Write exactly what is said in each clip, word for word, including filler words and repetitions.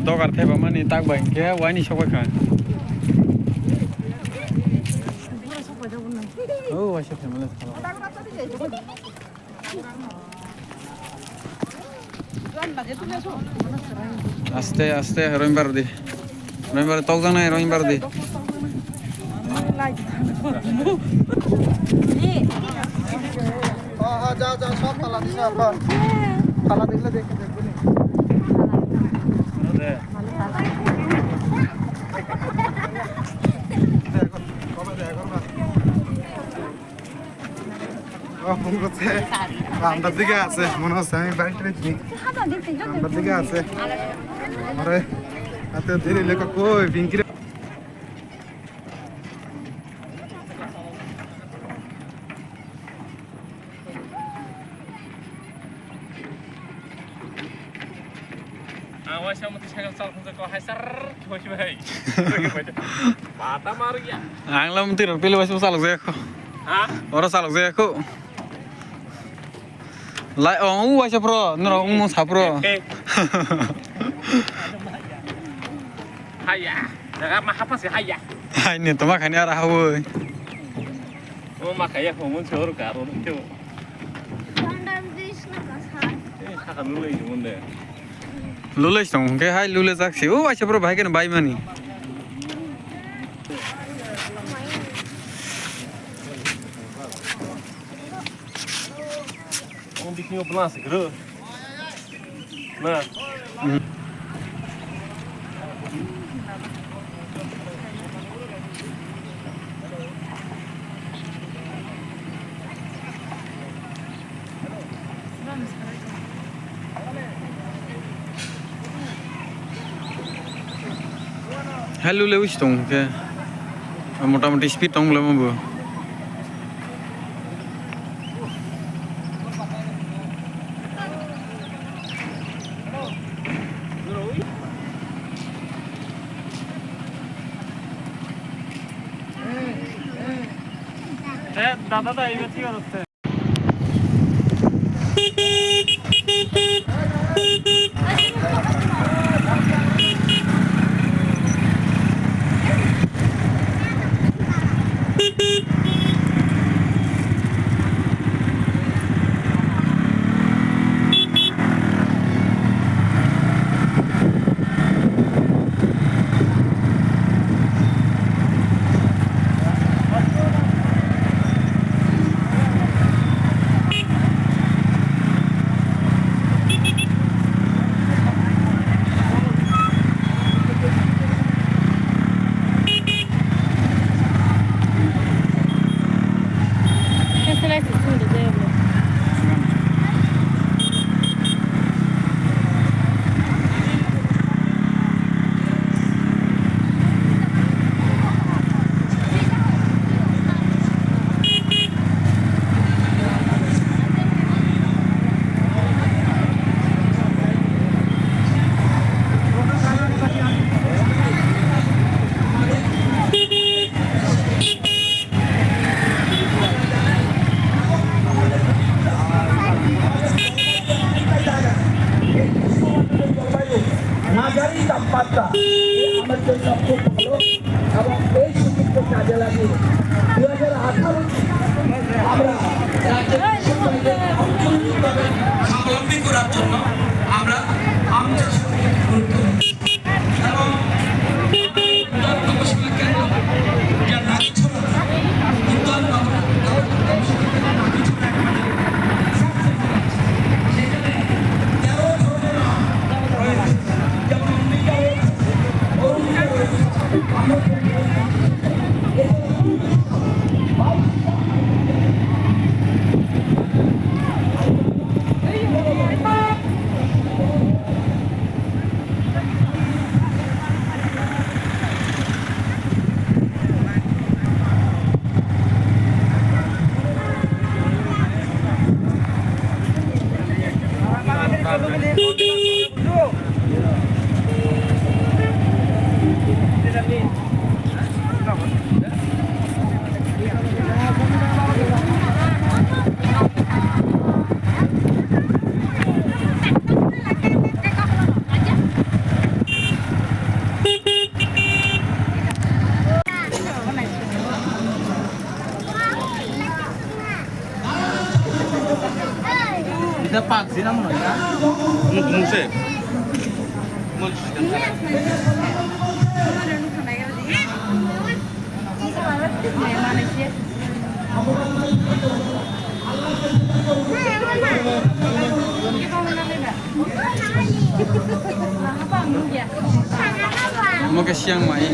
Dogar thaiba mani tak bai hwnkhe waini sokbai kha. Oh, waisa family. Aste, aste, roimbar di. Roimbar tokjaknai, roimbar di. হ্যাঁ, হ্যাঁ, যা, যা, সব তালা দিছে, আব্বা। তালা দেখলে দেখে দেখবো নি। কবে দেখা করবা? ও, ফোন করছে। রান্নার দিকে আছে, মনে হচ্ছে আমি বাড়িতে নেই। রান্নার দিকে আছে। আরে, হাতে ধীরে লেখা কই, পিঙ্কি রে? Ang waisa motwi cycle chal phunjak kho, hai sar khe bai bai. Bata maru ya. Ang lam twi rok pili waisa chalok jaya kho. Ha? Oro chalok jaya kho. Lai ong u waisa pro, noro ong mung sa pro. Eh, eh. Haya, jaga ma hapa se haya. Hai ni toma khani ara hawi. O ma kaya homun se oro karo kyo. Lulai tong hwnkhe hai lulai jak se. O waisa bro bahai kheno bai mani. Ang bisingo bwla se kwrwi. Na. Hai lule wis tong khe. Motamoti speed tong le mo bo. এ, দাদা তো এইবার ঠিক আছে। হাজারি তাপমাত্রা, এ আমার জন্য খুব ভালো এবং এই সুযোগকে কাজে লাগিয়ে দুই হাজার আঠারো আমরা রাজ্যের কৃষকদের অর্থনৈতিকভাবে স্বাবলম্বী করার জন্য আমরা আম চাষের উপর গুরুত্ব দিই। এবং উত্তর তপশিলি কেন্দ্র, যা নারীছড়া, উত্তর তপশিলি কেন্দ্র নারীছড়া, সেখানে তেরো ধরনের আম রয়েছে, যেমন অম্বিকা রয়েছে, অরুণিকা রয়েছে, আম্রপল্লী রয়েছে। এছাড়া Mung, mung se. Mung se. Omo khe Chiang Mai.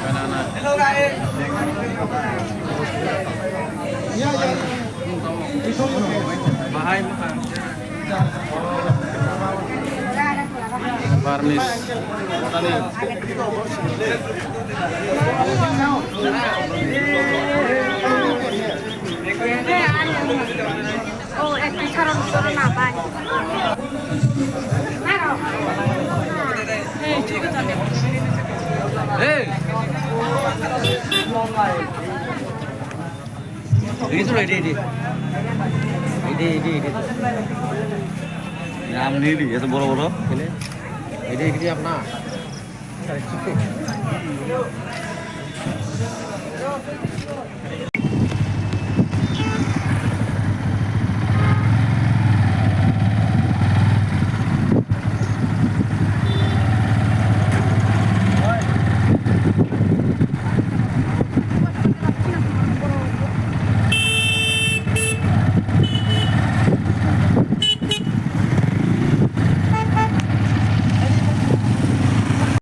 Banana. Bahai makan. Barmis. Oh, ekta sarong choro na bai. Hey. Ini tuh, ini, ini. Ini, ini, ini. Yang ini, ini, ya, boro-boro. Ini. Ini, ini apa?